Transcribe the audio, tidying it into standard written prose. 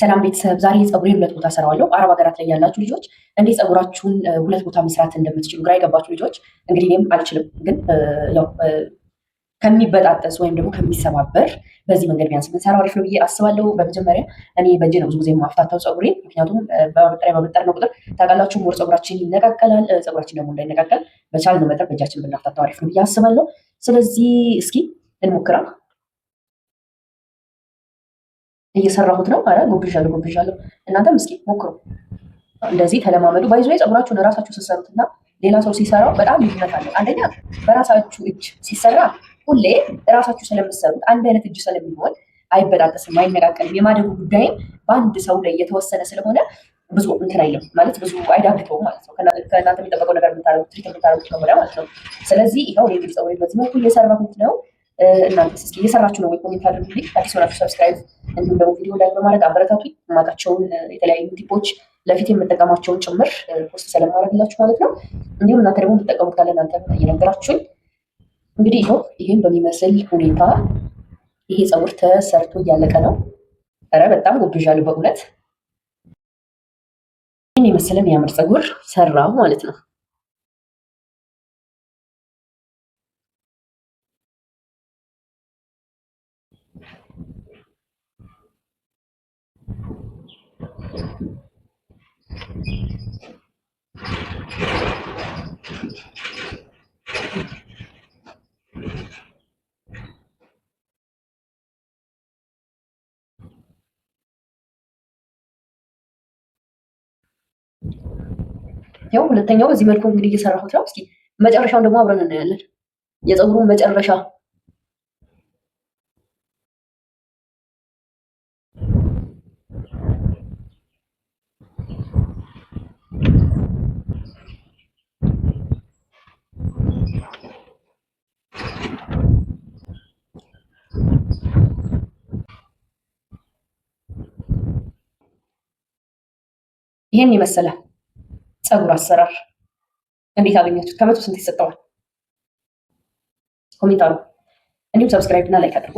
ሰላም ቤተሰብ፣ ዛሬ ፀጉሬን ሁለት ቦታ ሰራዋለሁ። አረብ ሀገራት ላይ ያላችሁ ልጆች እንዴት ፀጉራችሁን ሁለት ቦታ መስራት እንደምትችሉ ግራ የገባችሁ ልጆች፣ እንግዲህ እኔም አልችልም፣ ግን ያው ከሚበጣጠስ ወይም ደግሞ ከሚሰባበር በዚህ መንገድ ቢያንስ ብንሰራው አሪፍ ነው ብዬ አስባለሁ። በመጀመሪያ እኔ በእጄ ነው ብዙ ጊዜ የማፍታታው ፀጉሬን፣ ምክንያቱም በማበጠሪያ ባበጠርነው ቁጥር ታውቃላችሁ more ፀጉራችን ይነቃቀላል። ፀጉራችን ደግሞ እንዳይነቃቀል በቻልነው መጠን በእጃችን ብናፍታታው አሪፍ ነው ብዬ አስባለሁ። ስለዚህ እስኪ እንሞክራ። እየሰራሁት ነው። አረ ጎብዣለሁ፣ ጎብዣለሁ። እናንተም እስኪ ሞክሩ፣ እንደዚህ ተለማመዱ። By the way ፀጉራችሁን እራሳችሁ ስትሰሩትና ሌላ ሰው ሲሰራው በጣም ልዩነት አለው። አንደኛ በራሳችሁ እጅ ሲሰራ ሁሌ እራሳችሁ ስለምትሰሩት አንድ አይነት እጅ ስለሚሆን አይበጣጠስም፣ አይነቃቀልም። የማደጉ ጉዳይም በአንድ ሰው ላይ የተወሰነ ስለሆነ ብዙ እንትን አይልም ማለት ብዙ አይዳግተውም ማለት ነው። ከእናንተ የሚጠበቀው ነገር የምታደርጉት treat የምታደርጉት ከሆነ ማለት ነው። ስለዚህ ይኸው እኔ እንግዲህ ፀጉሬን በዚህ መልኩ እየሰራሁት ነው። እናንተስ እስኪ እየሰራችሁ ነው ወይ? Comment አድርጉልኝ። አዲስ ሆናችሁ subscribe እንዲሁም ደግሞ ቪዲዮ like በማድረግ አበረታቱኝ። የማውቃቸውን የተለያዩ tip ኦች ለፊት የምጠቀማቸውን ጭምር post ስለማድረግላችሁ ማለት ነው። እንዲሁም እናንተ ደግሞ የምትጠቀሙት ካለ እናንተ እየነገራችሁኝ እንግዲህ ይኸው ይህም በሚመስል ሁኔታ ይሄ ፀጉር ተሰርቶ እያለቀ ነው። ኧረ በጣም ጎብዣለሁ በእውነት። ይህን የመሰለ የሚያምር ፀጉር ሰራሁ ማለት ነው። ያው ሁለተኛው በዚህ መልኩ እንግዲህ እየሰራሁት ነው። እስኪ መጨረሻውን ደግሞ አብረን እናያለን። የፀጉሩ መጨረሻ ይህን የመሰለ ፀጉር አሰራር እንዴት አገኛችሁት? ከ100 ስንት ይሰጠዋል? Comment አሉ። እንዲሁም subscribe እና like አድርጎ።